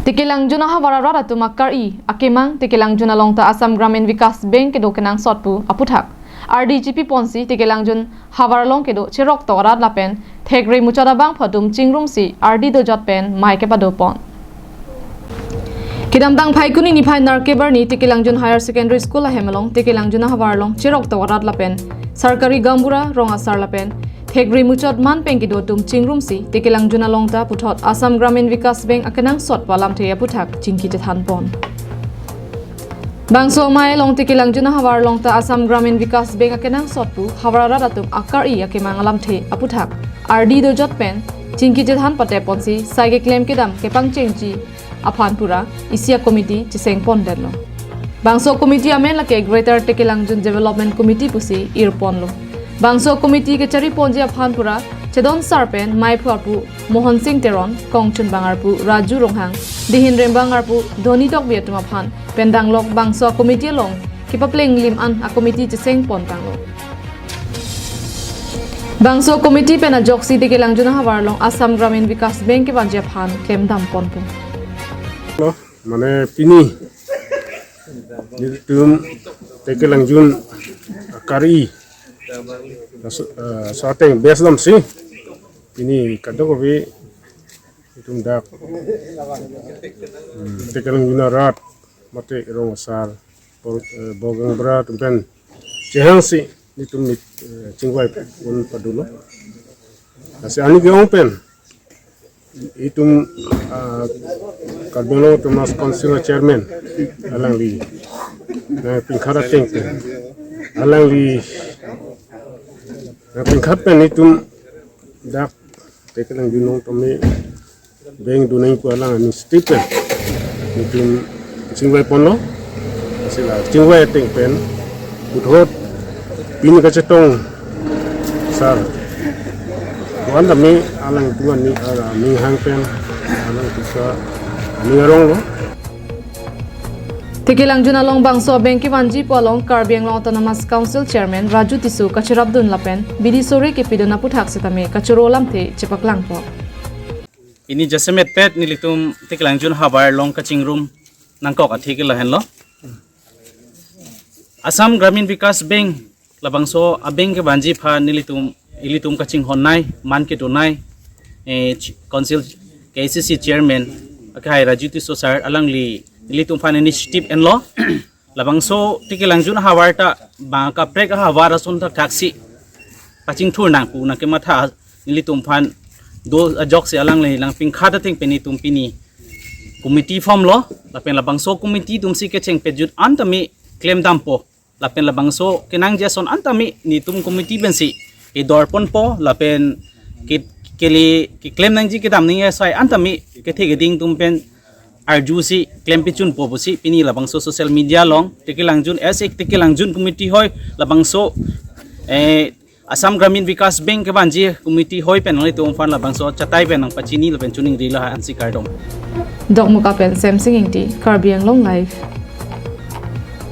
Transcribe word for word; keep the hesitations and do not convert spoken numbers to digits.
Tekelangjun ahavar arat atum akari akemang Tekelangjun along ta Assam Gramin Vikas Bank kedo kenangsot pu aputhak ardi chipi ponsi Tekelangjun havar along kedo Cheroktok arat lapen thekre muchot abangphu atum chingrumsi ardi dojot pen mei kepado pon. Kedamtang Phaikuni niphai nerkep arni Tekelangjun Higher Secondary School ahem along Tekelangjun ahavar along Cheroktok arat lapen Sarkari Gaonbura, Rong Asar lapen thekre muchot man pen kedo atum chingrumsi Tekelangjun along ta puthot Assam Gramin Vikas Bank akenangsot pu alamthe aputhak chingki chethan pon. Bangso amei along Tekelangjun ahavar along ta Assam Gramin Vikas Bank akenangsot pu havar arat atum akari akemang alamthe aputhak ardi dojot pen chingki chethan pate ponsi sai keklem kedam kepangchengji aphan pura isi a-committee cheseng pondetlo. Bangso committee amen lake Greater Tekelangjun Development Committee pusi ir ponlo. Bangso committee kechari ponji aphan pura chedon sar pen meiphu arpu Mohon Sing Teron, kongchunbang arpu Raju Ronghang, dihin rembang arpu Dhoni Tokbi atum aphan pen danglok bangso committee along kepapleng lim an a-committee cheseng pon tanglo. Bangso committee pen ajoksi Tekelangjun ahavar along Assam Gramin Vikas Bank kevanji aphan klemdam ponpo. Lo, mane pini nelitum Tekelangjun akari laso, eh, so ateng best lam si pini kadokave itum dak, hmm, Tekelangjun arat mate Rong Asar, Bor-, eh, Borgaonbura atum pen chehangsi nelitum mit, eh, chingvai un padulo. Lasi ani ke-ong pen itum, ah, Karbi Anglong Autonomous Council Chairman alangli nangpingkhat ateng pen, alangli nangpingkhat pen itum dak Tekelangjun along tame bank donai pu alang initiative pen itum chingvai ponlo. Lasi la chingvai ateng pen puthot pini kachetong sar wan tame alangtum ani, ah, aning hang pen alangtum ta aning aronglo. Tekelangjun along bangso bank kevanji pu along Karbi Anglong Autonomous Council Chairman Raju Tisso kacherapdun lapen bidi sore kepidun aputhak setame kachoro alamthe chepaklangpo. Pini jasemet pet nelitum Tekelangjun havar along kachingrum nangkok athe ke lahenlo. Assam Gramin Vikas Bank labangso a-bank kevanji aphan nelitum, ilitum kachinghon nei, man kedo nei, eh, ch-, Council K A C C Chairman akehai Raju Tisso sir alangli nelitum aphan initiative enlo. Labangso Tekelangjun ahavar ta bang kaprek ahavar ason thakthaksi pachingthur nang pu nangkematha nelitum aphan do ajoksi alangli nangpingkhat ateng pen itum pini committee formlo, lapen labangso committee atumsi kecheng pejut an tame klemdampo, lapen labangso kenangji ason an tame nelitum committee pensi kedor ponpo, lapen ke, kele keklem nangji kedam nangji asai an tame kethe keding atum pen arjusi klem pechunpo pusi pini labangso social media along Tekelangjun as a Tekelangjun committee hoi labangso, eh, Assam Gramin Vikas Bank kevanji committee hoi pen nanglitum aphan labangso chatai pen nangpachini lapen chuningrilo, ansi kardom. Dokmoka pen Semsing Ingti, Karbi Anglong Live.